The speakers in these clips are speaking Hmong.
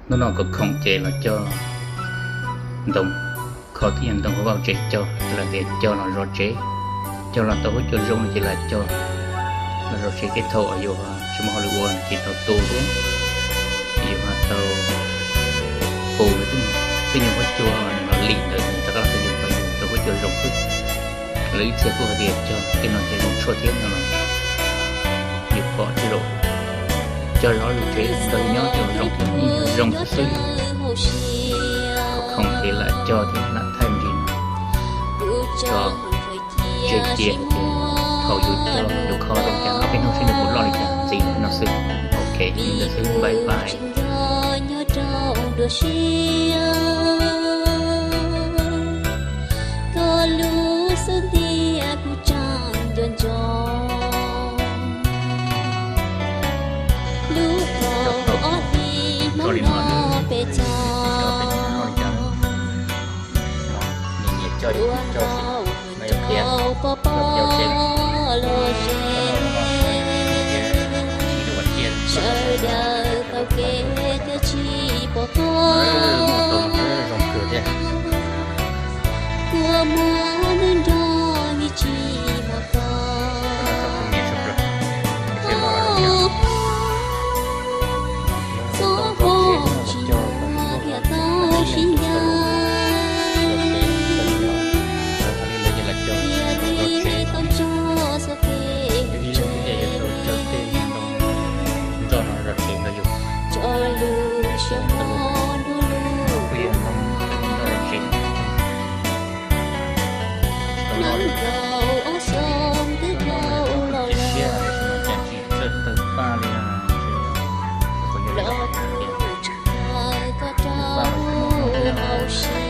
Hnub no kuv khoom ces los cog ntoo, kho tib nyuag ntoo hauv vaj tsev cog, lawv tias cog los zov tsev, cog los tau huab cua zoo no ces lam cog los zov tsev, tej thaum yus tsis muaj hauj lwm ua ces tau tu thiab, yus ho tau pus tib nyuag huab cua nws los lim ntawd nws rov qab los tau yus, tau yus tau huab cua zoo xwb. Lawv ib txhia kuj hais tias cog tej no ces zoo tshuaj thiab no los yus pom tsis zaum cog zov lub tsev ntawd nyob ces zoo, zoo xwb xwb. Kuv khoom ces lam cog thiab lam thaij ntsis tso tseg cia, thaum yus cog yus kho zoo cas ob peb hnub seb nws puas loj li cas ntxiv no xwb. Ok, li ntawd xwb, bye bye. Koj lub xub ntiag kuj tseem nco ntsoov lub kaum ob hlis Hmoob no peb txog. Luag tau cov pov pob los ze, sawv daws taug kev thiaj tsis pom koj. Kua muag nrog nrog nws tsis mos koj. Txhob hmoov tsis muaj thiaj tau sib ncaim. Thiaj li tau nrog txoj kev tsev, tso lub siab mog nrog lub neej nkaum ob xyoos twb dhau los lawm. Los tshaj koj rau hauv siab,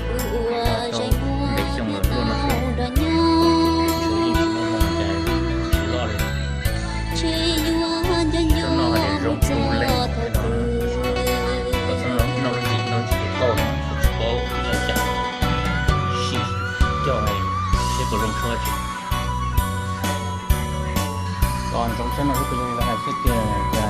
kuv ua zeem muaj nrog nyob, tsis yuav nco nco mus txog thaum twg. Sim coj seb puas zoo tshua tsis. Ntsoov saib no xwb, kuv yog los hais xwb tiag.